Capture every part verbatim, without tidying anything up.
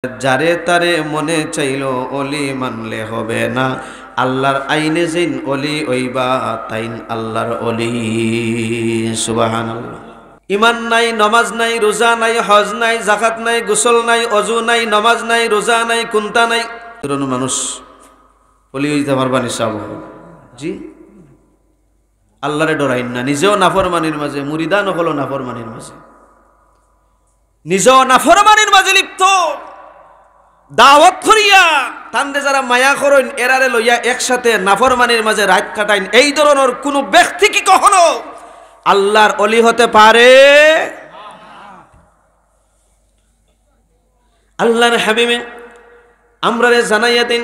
যারে তারে মনে চাইল অলি মানলে হবে না, আল্লাহর আইনে যেইন অলি অইবা, তাইন আল্লাহর অলি। সুবহানাল্লাহ। ইমান নাই, নমাজ নাই, রোজা নাই, হজ নাই, যাকাত নাই, গোসল নাই, অজু নাই, নমাজ নাই, রোজা নাই, কুন্তা নাই, এরকম মানুষ অলি অইতা পারবা নি সাব? জি। আল্লাহরে ডরাইন না, নিজেও নাফরমানির মাঝে, মুরিদান অকলও নাফরমানির মাঝে, নিজেও নাফরমানির মাঝে লিপ্ত। দাওয়াত করিয়া তানরে যারা মায়া করইন, এরারে লইয়া একসাথে নাফরমানির মাঝে রাইত কাটাইন, এই ধরনর কুনু ব্যক্তি কি কখনো আল্লাহর অলি হতে পারে? আল্লাহর হাবিবে আমরারে জানাইয়া দিন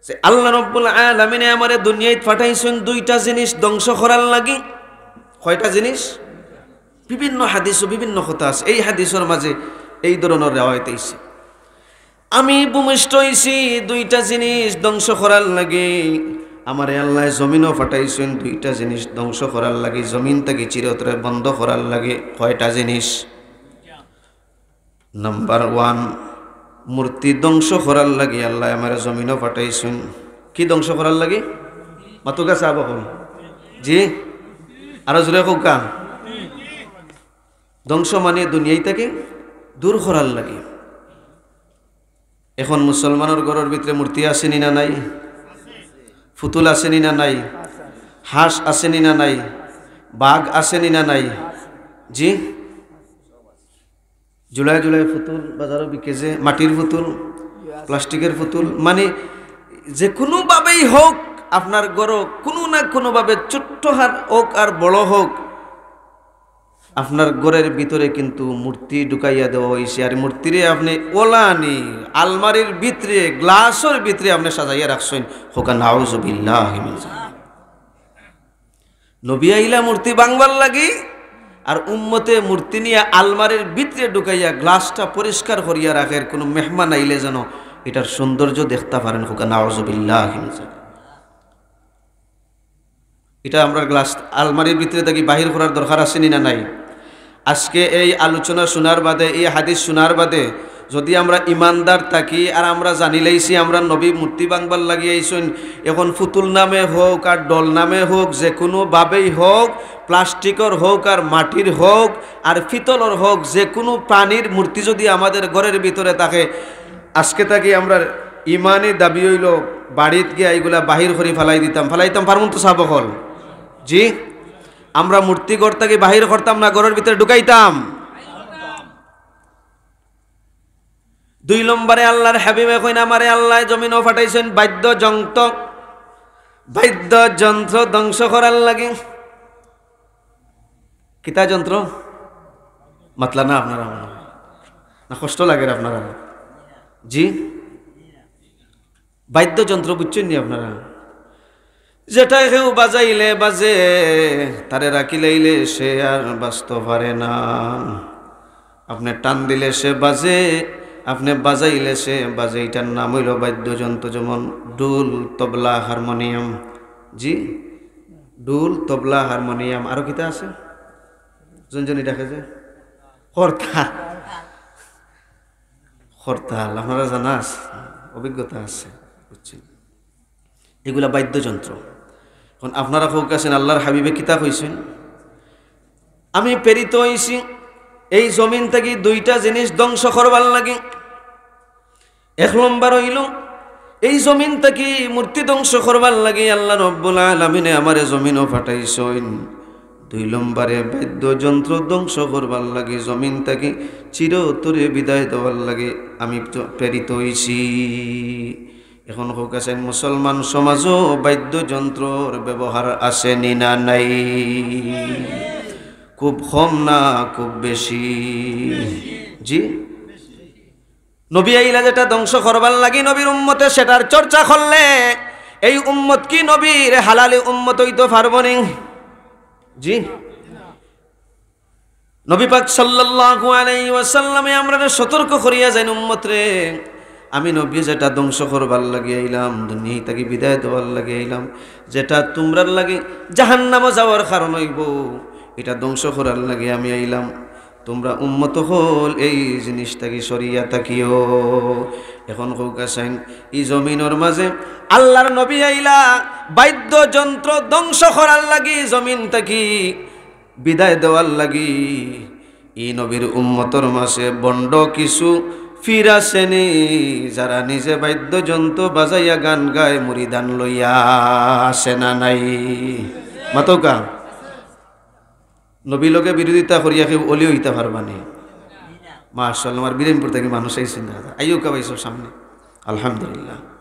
যে আল্লাহ রব্বুল আলামিনে আমারে দুনিয়াত পাঠাইছইন দুইটা জিনিস ধ্বংস করার লাগি। কয়টা জিনিস? বিভিন্ন হাদিসও বিভিন্ন কথা আছে। এই হাদিসর মাঝে এই ধরনর রেওয়ায়েত আইছে, আমি ভূমিষ্ঠ অইছি দুইটা জিনিস ধ্বংস করার লাগি। আমারে আল্লায় জমিনো পাঠাইছইন দুইটা জিনিস ধ্বংস করার লাগি, জমিন থাকি চিরতরে বন্ধ করার লাগি। কয়টা জিনিস? নাম্বার ওয়ান, মূর্তি ধ্বংস করার লাগি আল্লায় আমারে জমিনো পাঠাইছইন। কি ধ্বংস করার লাগি? মাতুক্কা সাব অকল। জি, আরো জোরে কউক্কা। ধ্বংস মানে দুনিয়াই থাকি দূর করার লাগি। এখন মুসলমানর ঘরর ভিতরে মূর্তি আছে নি না নাই? ফুতুল আছে নি না নাই? হাঁস আছে নি না নাই? বাঘ আছে নি না নাই? জি, জুলাই জুলাই ফুতুল বাজারো বিকে যে, মাটির ফুতুল, প্লাস্টিকের ফুতুল, মানে যে কোনোভাবেই হোক, আপনার ঘরো কোনো না কোনোভাবে ছোট্ট হার হোক আর বড় হোক, আপনার ঘরের ভিতরে কিন্তু মূর্তি ঢুকাইয়া দেওয়া অইছে। আর মূর্তিরে আপনে ওলানি, আলমারির ভিতরে, গ্লাসর ভিতরে আপনে সাজাইয়া রাখছইন। কউক্কা নাউজুবিল্লাহি মিন জালিক। নবী আইলা মূর্তি ভাঙবার লাগি, আর উম্মতে মূর্তি নিয়া আলমারির ভিতরে ঢুকাইয়া গ্লাসটা পরিষ্কার করিয়া রাখের, কুনু মেহমান আইলে যেন ইটার সৌন্দর্য দেখতা পারেন। কউক্কা নাউজুবিল্লাহি মিন জালিক। ইটা আমরার গ্লাস আলমারির ভিতরে থাকি বাহির করার দরকার আছে নি না নাই? আজকে এই আলোচনা শুনার বাদে, এই হাদিস শুনার বাদে যদি আমরা ইমানদার থাকি আর আমরা জানিলাইছি আমরার নবী মূর্তি ভাঙবার লাগি আইছইন, এখন ফুতুল নামে হোক আর ডল নামে হোক, যে কোনোভাবেই হোক, প্লাস্টিকর হোক আর মাটির হোক আর পিতলর হোক, যে কোনো প্রাণীর মূর্তি যদি আমাদের ঘরের ভিতরে থাকে, আজকে থাকি আমরার ইমানি দাবি অইলো, বাড়িত গিয়া ইগুলা বাহির করি ফালাই দিতাম। ফালাইতাম পারমু তো সাব অকল? জি, আমরা মূর্তি ঘর থাকি বাহির করতাম না, ঘরর ভিতরে ঢুকাইতাম। দুই নম্বরে আল্লাহর হাবিবে কইন, আমারে আল্লায় জমিনো পাঠাইছইন বাদ্যযন্ত্র, বাদ্যযন্ত্র ধ্বংস করার লাগি। কিতা যন্ত্র? মাতলা না আপনারা, না কষ্ট লাগের আপনারা? জি, বাদ্যযন্ত্র বুঝছইন নি আপনারা? যেটা কেউ বাজাইলে বাজে, তারে রাখিলাইলে সে আর বাজতো পারে না। আপনে টান দিলে সে বাজে, আপনে বাজাইলে সে বাজে। ইটার নাম অইলো বাদ্যযন্ত্র, যেমন ঢুল, তবলা, হারমোনিয়াম। জি, ঢুল, তবলা, হারমোনিয়াম। আরো কিতা আছে? জনজনি ডাকে যে? করতাল। করতাল, আপনারা জানা আছে, অভিজ্ঞতা আছে, বুঝছইন? এগুলা বাদ্যযন্ত্র। এখন আপনারা কউক্কা চাইন, আল্লাহর হাবিবে কিতা কইছইন? আমি প্রেরিত অইছি এই জমিন থাকি দুইটা জিনিস ধ্বংস করবার লাগি। এক নম্বর অইলো, এই জমিন থাকি মূর্তি ধ্বংস করবার লাগি আল্লাহ রব্বুল আলামিনে আমারে জমিনো পাঠাইছইন। দুই নম্বরে বাদ্যযন্ত্র ধ্বংস করবার লাগি, জমিন থাকি চিরতরে বিদায় দেওয়ার লাগি আমি জ-, প্রেরিত অইছি। এখন কউক্কা চাইন, মুসলমান সমাজো বাদ্যযন্ত্রর ব্যবহার আছে নি না নাই? খুব কম না খুব বেশি? জি। নবী আইলা যেটা ধ্বংস করবার লাগি নবীর উম্মতে সেটার চর্চা করলে এই উম্মত কি নবীর হালালি উম্মত অইতো পারবো নি? জি। নবী পাক সাল্লাল্লাহু আলাইহি ওয়াসাল্লামে আমরারে সতর্ক করিয়া যাইন, উম্মতরে, আমি নবী যেটা ধ্বংস করবার লাগি আইলাম, দুনিয়া থাকি বিদায় দেওয়ার লাগি আইলাম, যেটা তুমরার লাগি জাহান্নামো যাওয়ার কারণ অইবো, ইটা ধ্বংস করার লাগি আমি আইলাম। তুমরা উম্মত অকল এই জিনিস থাকি সরিয়া থাকিও। এখন কউক্কা চাইন, ই জমিনর মাঝে আল্লাহর নবী আইলা, বাদ্যযন্ত্র ধ্বংস করার লাগি, জমিন থাকি বিদায় দেওয়ার লাগি। ই নবীর উম্মতর মাঝে ভণ্ড কিছু পীর আছে নি, যারা নিজে বাদ্যযন্ত্র বাজাইয়া গান গায়, মুরিদান লইয়া, আছে না নাই? মাতউক্কা। নবীর লগে বিরোধিতা করিয়া কেউ অলি অইতা পারবা নি? মাশাআল্লাহ, আমার বিরামপুর থাকি মানুষ আইছইন, দেখা যায়। আইউক্কা ভাই সব সামনে। আলহামদুলিল্লাহ।